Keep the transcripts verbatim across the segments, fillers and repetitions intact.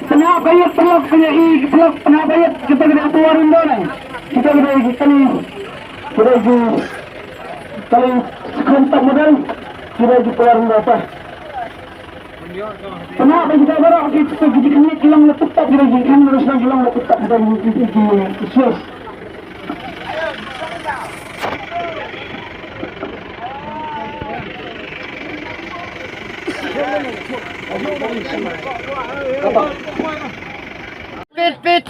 Pynah ba ïeit, pynah ba ïeit, pynah, pynah ba ïeit, kita ki dei ki power window ne. Kita ki dei ki kali, ki dei ki kali sekhon top model, ki dei ki power window pa. Pynah ba kita baroh ki, ki, ki, ki, ki long la tip top, ki dei ki, ki long la tip top, ki dei ki, ki, ki, ki, ki switch. Pit, pit.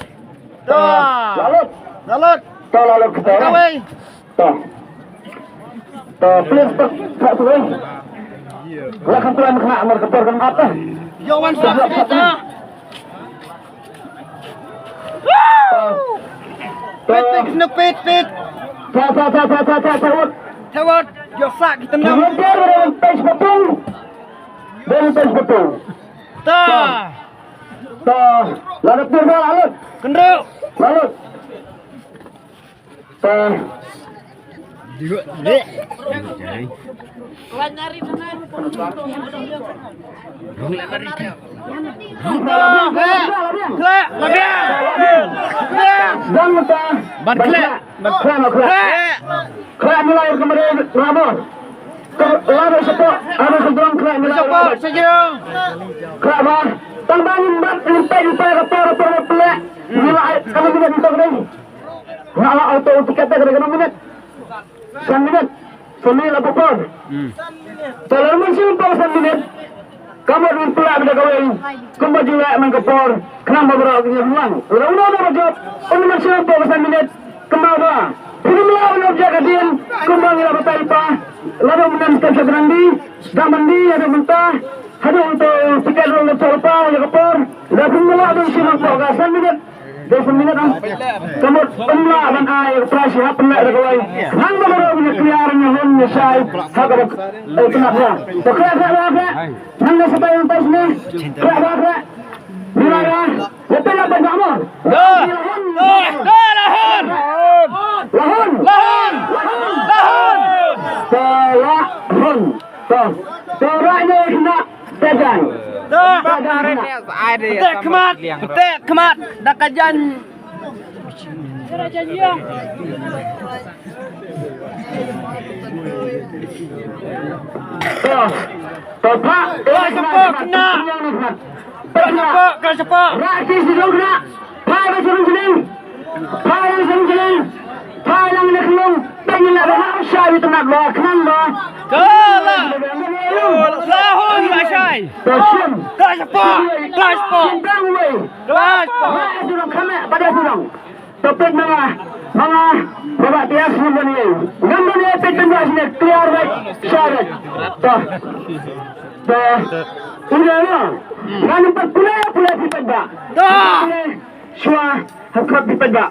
Ta. Lalut. Lalut. Ta, lalut kita. Kawai. Ta. Ta, please, ta, ta, ta, ta. Lah kan tuan kena amar ketor kan mata. Yo, one shot, pit, ta. Pit, pit, snook, pit, pit. Sa, sa, sa, sa, sa, sa, sa, ut. Tawat, yo, sa, kita nam. Kita dari page betul. Dari page betul. Ta. Ta. Lalu, lalu. Kendro. Lalu. Ta. Ban khleh. Ban khleh. Khleh. Khleh mulai kemari, Ramon. Khleh, khleh, khleh. Khleh ba. Tang ba ngim bat, ngim peit, ngim peit, ka por, ka por, ka por. Ngi la ai, ka minit ngi tong dei. Nga la auto tiket da ka minit. San minit. San minit la por. Hmm. Te lada mynsiem hapoh san minit, ka mut ngin pynlait da kawei. Kumba ju leh man ka por, khnang ba baroh ki ngi lang. Lada uno uno ba jop, un mynsiem hapoh san minit, kumba ba. Phin ym lah ban object hadien, kumba ngi la batai pa. Lada mynta step shot nang di, dang ban di, haduh mynta, haduh uto tiket ruh la jop pa, ïa ka por. Lada phin ym lah ban mynsiem hapoh ka san minit. Dei san minit, ah. Ka mut ym lah ban ai prize hap pynlait da kawei. Nang ba ka ruh ban clear, ïa hun ïa shai. Ha kaba, eh, kena kena. To kena kena kena. Nang da sa tai nang tai sini. Kena kena kena. Mira ya. Lepas lah ban kamu. Go. Go, go, la hun. La hun. La hun. La hun. To la hun. To. To ra ni kena. Pegang. Dah. Pegang kena. Betek khmat, betek khmat. Da ka jan. To. To, Pak. Kelas sepuluh kena. Kelas sepuluh, kelas sepuluh. Rak ti sidung kena. Pak, ba sidung sini. Phai lang sini. Phai lang na khlong. Pynlong la ba ha sha wi tnat ba khnang ba. Ka la. La hun ba shai. Ka shapa. Ka shapa. Ka shapa. Ba da sudong khame, ba da sudong. To peit ma nga. Ma nga. Ba ba tias mun ba ni. Ngam ba ni peit tang ba sini clear ba. Shai ba. To. To. Udah lo. Ngam empat pula pula peit ba. Dah. Shwa. Hakap peit ba.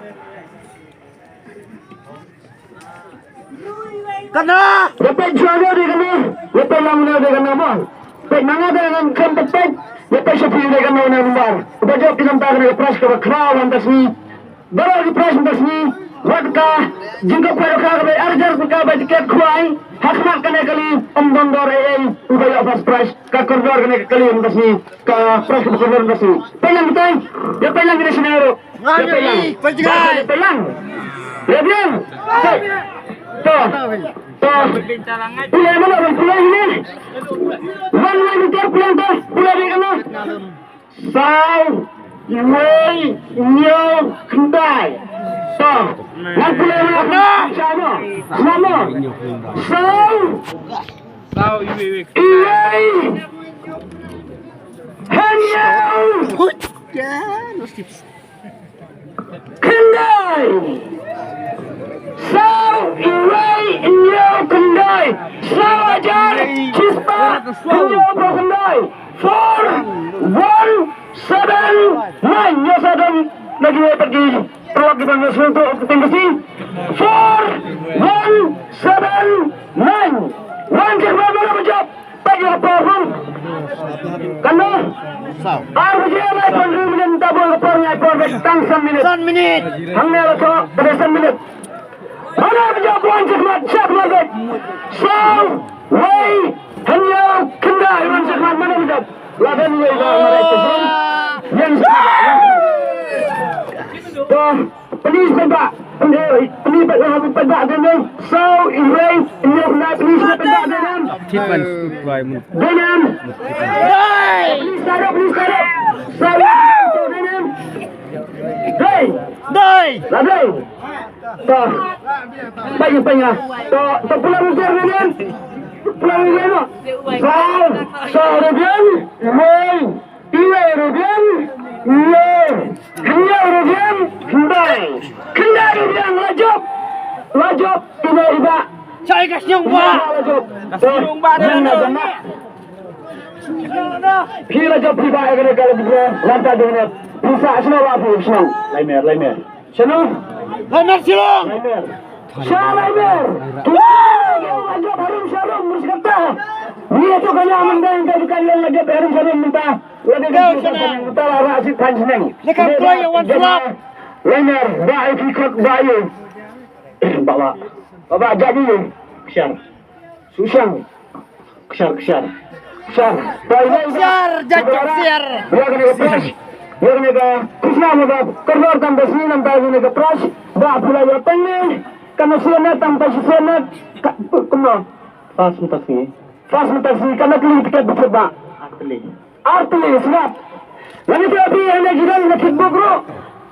Kana. Ïa peit shuwa dei kana. Ïa peit lang dei kana mo. Peit ma nga dei ngan khlem peit. Ïa peit sha phi dei kana na number. Uba jop ki namta kana ka prize kaba khraw mynta sngi. Baroh ki prize mynta sngi. Wat ka jingkop ka ka ba arjar ka ba tiket khwai. Ha khmat kane kali ym don dor ei ei. Uba ïoh first prize. Ka kordor kane ka kali mynta sngi. Ka prize kaba kordor mynta sngi. Peit lang kita. Ïa peit lang kita sini. Nga ïa peit lang. Ïa peit lang. Ïa peit lang. To. To. Pule mana bang pule ini. Wan wan kita pule to. Pule di kana. Saw, wei, hynñiew, khyndai. To. Ngan pule mana bang. Sama. Sama. Saw. Saw, wei, wei. Iwei. Hynñiew. Khyndai. Saw, iwei, hynñiew, khyndai. Saw hajar, shispah, hynñiewphew khyndai. Four, one, seven, nine. Ïa sa don na kiwei pat ki paralok kiba nga sngewthuh ka teng ka sngi. Four, one, seven, nine. Wan check ba ba ba jop. Peit ïa ka por hum. Kan noh. Ar baje lai phew hynriew minit, mynta bun ka por, ngi ai por beit tang san minit. San minit. Hangne la thoh ka dei san minit. Mano ba jop, wan check mat, check mat beit. Saw, wei, hynñiew, khyndai, wan check mat, mano ba jop. La don wei ba nga rai tu. Yang sa. To, please paidbah. Please paidbah, paidbah dei ne. Saw, iwei, hynñiew, khyndai, please paidbah dei ne. Dei ne. Please stand up, please stand up. Saw, dei ne. Dei. Dei. La dei. To. Panya, panya. To, to pulang ujar dei ne. Pulang ujar no. Saw, saw dei ne. Iwei. Iwei ruh biang, hynñiew. Hynñiew ruh biang, khyndai. Khyndai ruh biang, la jop. La jop, ine i bah. Shai ka shnong bah. La jop. Ka shnong bah, nang na jana. Phi la jop phi bah, ïa kane ka la jop. Lanta ding ne. Phi sa shnong bah, phi shnong. Lai mer, lai mer. Shano? Lai mer Shillong. Lai mer. Sha lai mer. Ki la jop harum sharum, mur shi katta. Ni ïa to ka ïa mynta, ka dukan la jop harum sharum mynta. La dei ka dukan mynta la rah shi phan shnong. Ni ka kloi ïa wan slap. Lai mer, ba ai ki khot ba ai. Ba ba. Ba ba jadi. Shar. Sushang. Kshar, kshar. Kshar. Kshar, jajak kshar. Ïa kane ka prize. Ïa kane ka khusna mo ba. Kordor tam da sni nam ta ïa kane ka prize. Ba pula ïa tang ni. Kana sna tam ta sna. Kumno? Pas mynta sni. Pas mynta sni. Kana kli tiket biket ba. Ar tylli. Ar tylli, sngap. Lane te phi hane ki don ba thied buk ruh.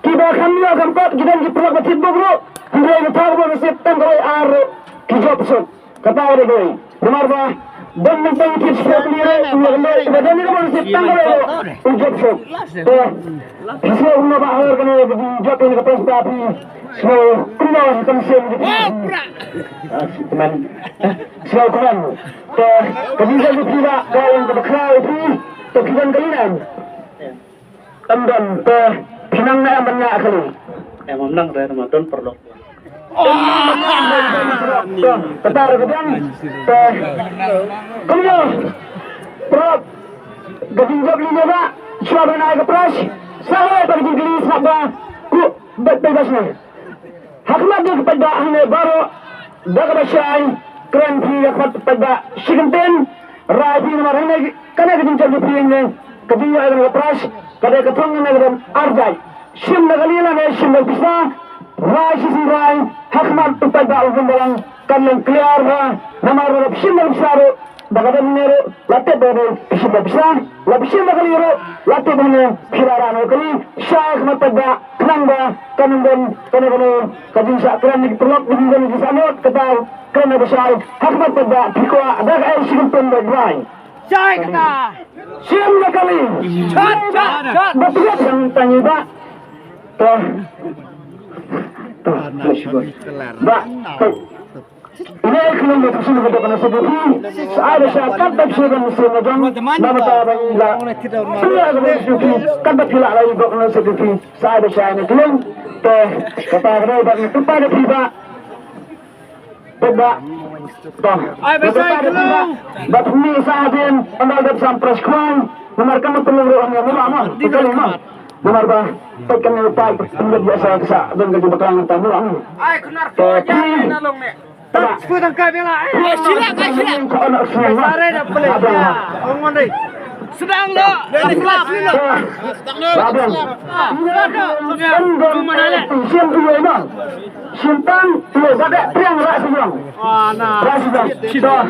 Kiba kham ïoh kham kot, ki don ki paralok ba thied buk ruh. Hynrei ki thaw ba nasib tang kawei ar ruh. Ki jop suk. Kata ka dei kawei. Namar ba don mynta ki thied suk ni ruh, ki ïoh kham kot, kiba don ki ba nasib tang kawei ruh. Ki jop suk. Te phi sngewbha ba hor kane ba ki jop ïa ka pres ba phi sngewbha kumno kam sngewbha. Ah, si teman. Sngewbha kumno. Te ka jingkylli phi ba ka long kaba khraw ïa phi. Te phi don kali nang. Em don te phi nang ne em ban ïa kali. Em, ym nang re, ma don paralok. Te kata re ka don te kumno. Paralok ka jingjop lynti ba shuwa ban ai ka prize. Sa lai ba ka jingkylli sngap ba ku bet phi ba sngap. Ha khmat jong ki paidbah hangne baroh da kaba shai kren phi ha khmat paidbah shi kyntien. Rai phi namar hangne kane ka jingjop jong phi hangne ka jingïoh ïa kane ka prize ka dei ka thong hangne ka don ar jait. Shim da ka kali lane shim da ka pisa. Rai shisien rai ha khmat u paidbah u Bun Balang kan long clear ha namar lada shim da ka pisa ruh. Ba ka don ne ruh la tip ba ka don phi shim da pisa, la phi shim da kali ruh la tip ba ne phi la rah na kali. Shai khmat paidbah khnang ba kan ym don kano kano ka jingshah kren na ki paralok, ka jingdon ka jingshah nud. Kata kren na ba shai ha khmat paidbah phi kwah da kaei shi kyntien ba rai. Shai kata. Shim da kali. Shot, shot, shot. Ba phi ïa tang tang ba. To. To. Ba. Ine i khlem ba phi shu ka dok na C D P. Sa ai da sha kat ba phi shu ka na C D P jong. Ba mata ba i la. Phi la ka ba shu ki kat ba phi la la i dok na C D P. Sa ai da sha ne khlem. Te kata ka dei ba ni tu pa da phi ba. Ba ba. Ba. Ai ba sa i khlem. Ba phi sa din anda da sam pras kwan. Namar ka ma pynlong ro ne ma ma. Namar ba. Pek kan ne pa pynlong biasa sa don ka jubakang ta ma. Ai kunar ko ja na long ne. Sepuluh tangkai bela. Sila kai sila. Sare dah boleh. Ongondai. Sedang dah. Sedang dah. Sedang dah. Sedang dah. Sedang dah. Simpan, iya, pada priang rak siang. Rak siang. Dah.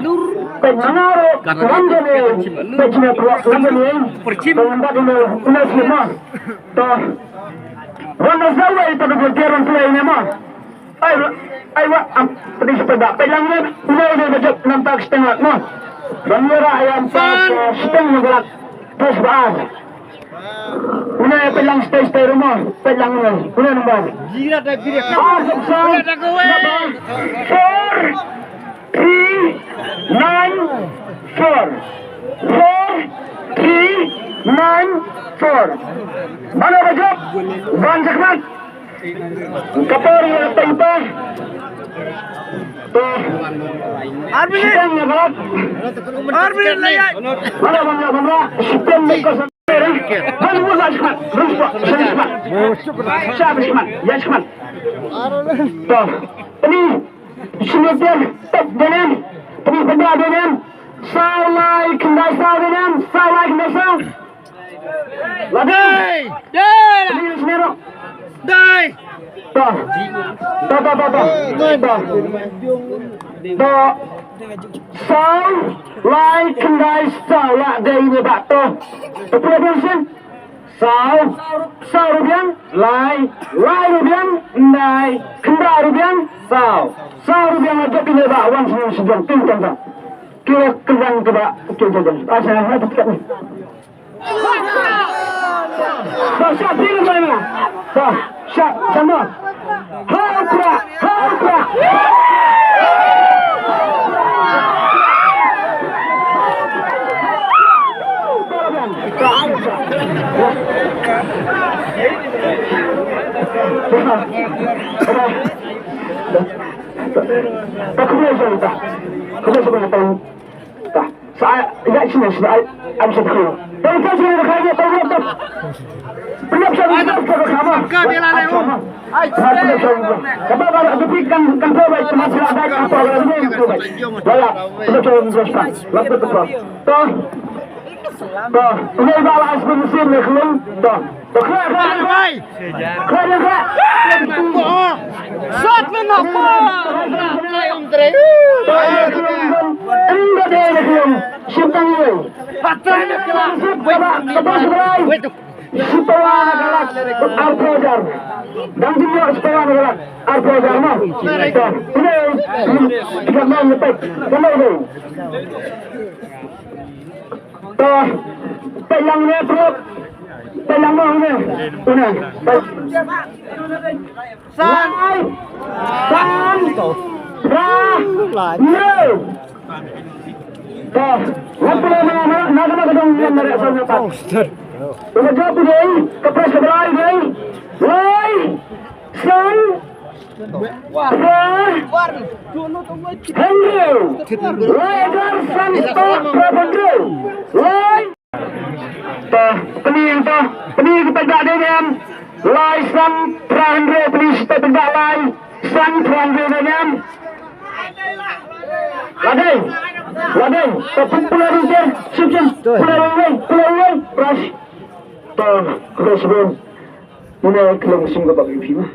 Pengaruh, wan jane, pejine tuak, wan jane. Pengendak ini, ina sima. Dah. Wan dah sawa itu tu kerja orang tua ini mah. Ai, ai wa, am, pedi sepeda. Pejang ni, ina ini bejak nampak setengah mah. Wan ni rak ayam tak setengah gelap. Terus bah. Una peit lang stay stay rumah, peit lang una, una number. Jirat dah birik. Ah, sukses. Jirat dah kowe. Number four three nine four. Four three nine four. Mana bajak? Ban Jakmat. Kapor ïa ka taipa. To. Ar minit. Siteng ïa ka lad. Ar minit la ïaid. Mana, mana, mana. Siteng ïa ka sa-, mana, mana, mana, mana. Mana, mana, mana. Mana, mana, mana. Mana, mana, mana. To. Ini, sini dia. Tek dengan. Ini benda dengan. Saw lai khyndai saw dengan. Saw lai khyndai saw. La dei. To, to, to, to. To. To. Saw, lai, khyndai, saw, lah dei ne bah to. To pule bensin. Saw, saw ruh biang, lai, lai ruh biang, khyndai, khyndai ruh biang, saw. Saw ruh biang, jop ine bah wan sini sini ting tang tang. Kira kyrdan kaba kira jong. Asal ha tiket ni. Bah, shap, pilih mana? Bah, shap, sama. Hau pra, hau pra. Aku boleh cerita. Aku boleh cerita. Sa ïa sini sini ai am sa khlo. Tang ka sini ka ya tang ka. Pynlap sa ka ka ka ma. Ka dia la lai um. Ai sa ka ka. Ka ba ba ka pi kan kan ko ba ma sa ba ka ko ba ni ko ba. Wala. Ka ko ba sa. La ka ko. To. To. Ni ba la sini sini khlo. To. To ka ka. Sat men na pa. Siptawa na kalak arphaw hajar. Dang jingïoh siptawa na kalak arphaw hajar ma. Ine, ine, ine, ine, ine, ine, To, peit lang ne, peit lang ne, ne, ne, peit. San. Lai. San. Phra. Hynriew. To, wat pule na, na, na, na, na, ka dong, na, na, na, na, na, na. Uba jop u dei, ka prize kaba lai u dei. Lai. San. Phra. Hynriew. Lai hajar san spah phra hynriew. Lai. To, pyni to, pyni kita dak dei em. Lai san phra hynriew, pyni kita dak lai san phra hynriew dei em. Ladei, ladei, to pun pula ringkir, sim sim, pula ringkir, pula ringkir, pras. To, pula sebelum. Muna khlem sim ka bak yu phi ma.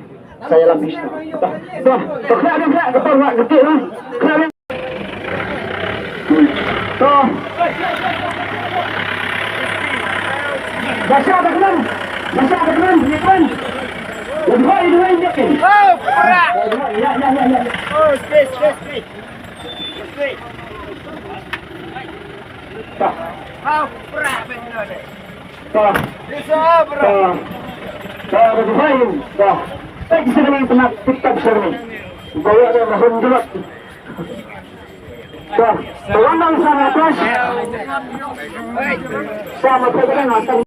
Saya lapis. Bah, bah, bah, kena ni, kena, kena, kena, kena, kena. To. Basha dah kena. Basha dah kena, ni kan. Lebih baik dua ini, kan? Oh, perak. Ya, ya, ya, ya. Oh, space, space, space. Space. Bah. Oh, perak, betul deh. Bah. Bah. Bah, bah, bah, bah. Tak bisa dengan penat, tak bisa dengan. Bawa dia, bah, hundulat. Bah, tolong dong sama atas. Sama atas.